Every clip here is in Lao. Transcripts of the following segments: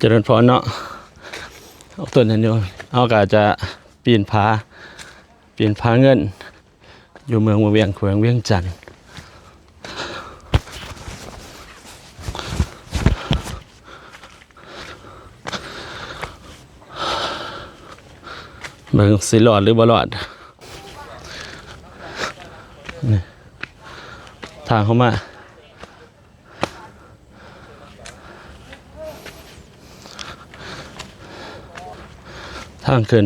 ຈະເລີນພອນເນາະ ອອກຕົນນັ້ນຢູ່ ເຮົາກໍຈະປີນຜາ ປີນຜາເງິນ ຢູ່ເມືອງວຽງ ແຂວງວຽງຈັນ. ເບິ່ງຊິລອດຫຼືບໍ່ລອດ. ນີ້ ທາງເຂົ້າມາ ທາງຂຶ້ນ.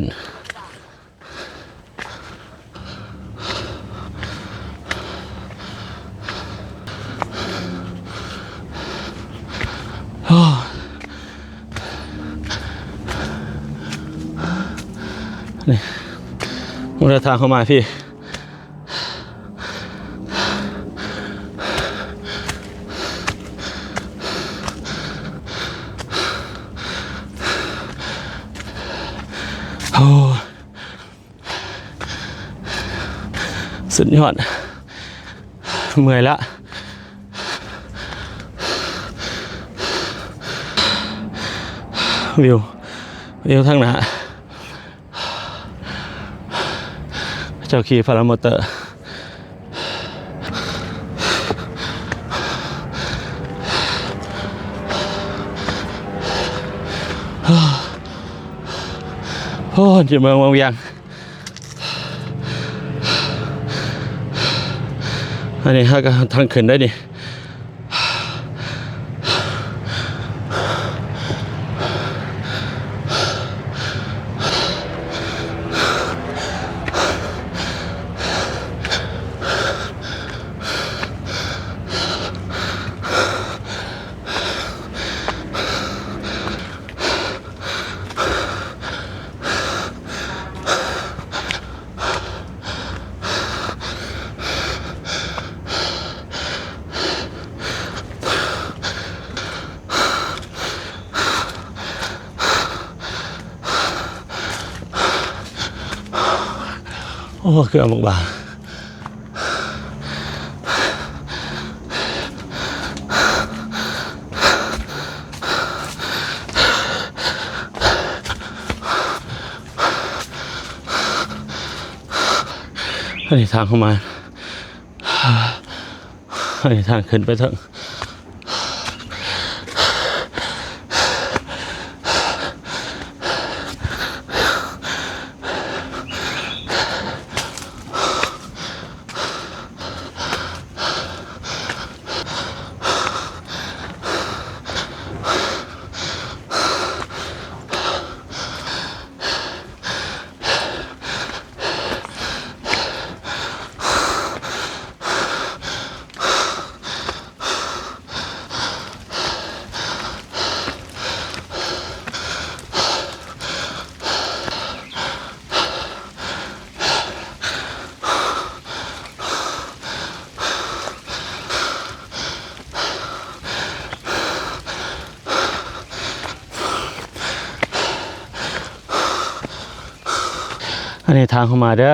ໂອ້ ນີ້ ເບິ່ງເດີ ທາງເຂົ້າມາພີ້. ໂອ້ ສຸດຍອດ ເມື່ອຍລະ ວິວ ວິວທາງໜ້າ. ເຈົ້າຂີ່ພາຣາມໍເຕີ ໂອ້ ຢູ່ເມືອງວັງວຽງ. ອັນນີ້ເຮົາກໍທາງຂຶ້ນໄດ໋ນີ້. ໂອ້ ເກືອບບັກບາ. ອັນນີ້ທາງເຂົ້າມາ ອັນນີ້ທາງຂຶ້ນໄປເທິງ. ອັນນີ້ທາງເຂົ້າມາເດີ.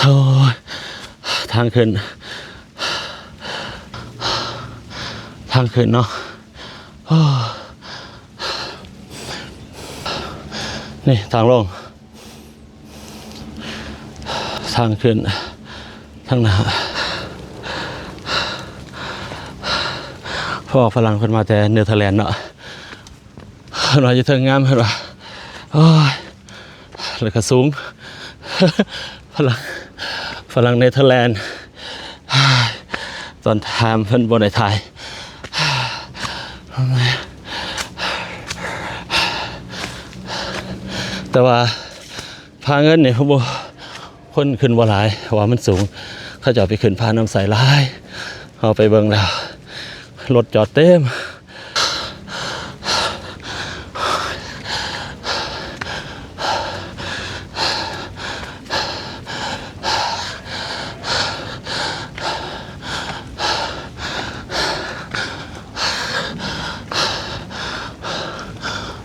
ໂອ້ຍ ທາງຂຶ້ນ ທາງຂຶ້ນເນາະ. ໂອ້ ນີ້ທາງລົງ ທາງຂຶ້ນທາງໜ້າ ເພາະວ່າຝຣັ່ງເພິ່ນມາແຕ່ເນເທີແລນເນາະ ເພິ່ນວ່າຢູ່ເທິງງາມ ເພິ່ນວ່າ ໂອ້ຍ ແລ້ວກໍສູງ ຝຣັ່ງ ຝຣັ່ງເນເທີແລນ ຕອນຖາມເພິ່ນບໍ່ໄດ້ຖ່າຍ ແຕ່ວ່າຜາເງິນນີ້ ຄົນຂຶ້ນບໍ່ຫຼາຍ ເພາະວ່າມັນສູງ ເຂົາເຈົ້າໄປຂຶ້ນຜານ້ຳໃສຫຼາຍ ເຮົາໄປເບິ່ງແລ້ວ ລົດຈອດເຕັມ.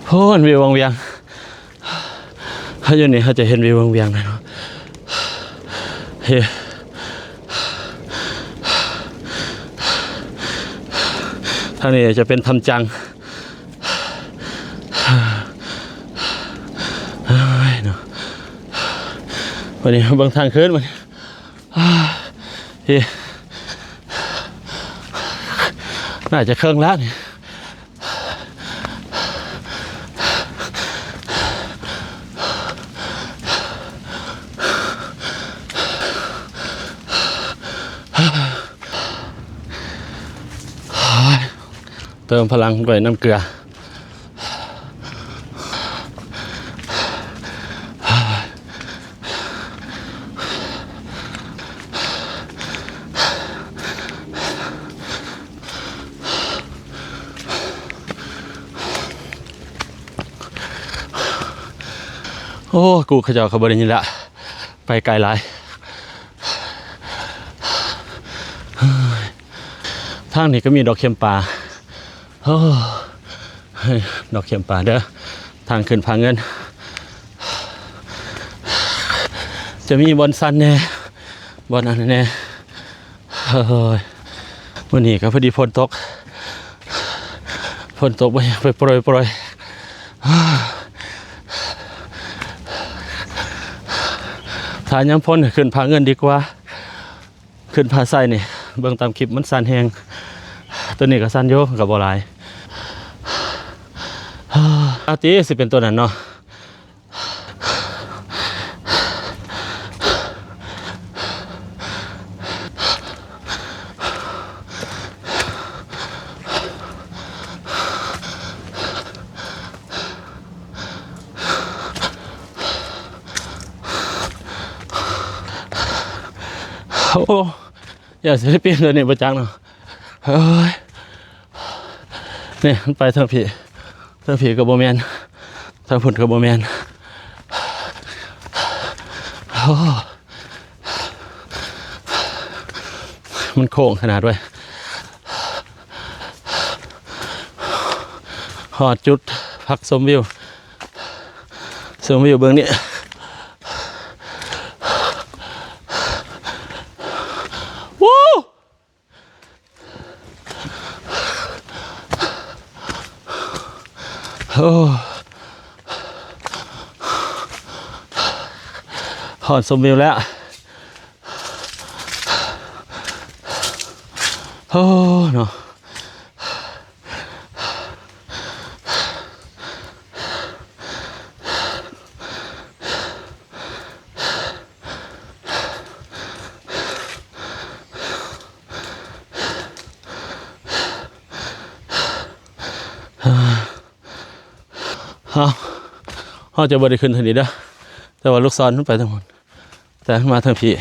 ໂອ້ ວິວວັງວຽງ ຢູ່ນີ້ເຮົາຈະເຫັນວິວວັງວຽງເລີຍເນາະ. ເອີ ທາງນີ້ຈະເປັນຖ້ຳຈັງ. ເອີຍເນາະ ບັດນີ້ເບິ່ງທາງຂຶ້ນບັດນີ້. ເອີ ໜ້າຈະເຄິ່ງແລ້ວນີ້. ເຕີມພະລັງດ້ວຍນ້ຳເກືອ. ໂອ້ ກູເຂົາເຈົ້າກໍບໍ່ໄດ້ຍິນລະ ໄປໄກຫຼາຍ. ທາງນີ້ກໍມີດອກເຂັມປ່າ. ໂອ້ ດອກເຂັມປ່າເດີ ທາງຂຶ້ນຜາເງິນ. ຈະມີບ່ອນຊັນແດ່ ບ່ອນອັນນັ້ນແດ່. ໂອ້ຍ ມື້ນີ້ກໍພໍດີຝົນຕົກ ຝົນຕົກບໍ່ຢາກໄປປ່ອຍໆ. ຖ້າຍາມຝົນຂຶ້ນຜາເງິນດີກວ່າ. ຂຶ້ນຜາໄຊນີ້ ເບິ່ງຕາມຄລິບມັນຊັນແຮງ. ໂຕນີ້ກໍຊັນຢູ່ ກໍບໍ່ຫຼາຍ. ອາຕິ ຊິເປັນໂຕນັ້ນເນາະ. ໂອ້ ຢ່າຊິໄດ້ປີນໂດຍນີ້ບໍ່ຈັກເນາະ. ເຮີ້ຍ ນີ້ມັນໄປທາງພີ້ ທາງພີ້ກໍບໍ່ແມ່ນ ທາງພຸ້ນກໍບໍ່ແມ່ນ. ໂອ້ ມັນໂຄ້ງຂະໜາດເວີຍ. ຮອດຈຸດພັກຊົມວິວ ຊົມວິວເບື້ອງນີ້. ໂອ້ ຮອດຊົມວິວແລ້ວ. ໂອ້ ເນາະ. ເຮົາ ເຮົາຈະບໍ່ໄດ້ຂຶ້ນທາງນີ້ເດີ ແຕ່ວ່າລູກສອນມັນໄປທາງພຸ້ນ ແຕ່ມາທາງພີ້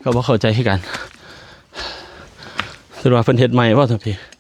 ກໍບໍ່ເຂົ້າໃຈຄືກັນ. ຄືວ່າເພິ່ນເຮັດໃໝ່ບໍ່ທາງພີ້?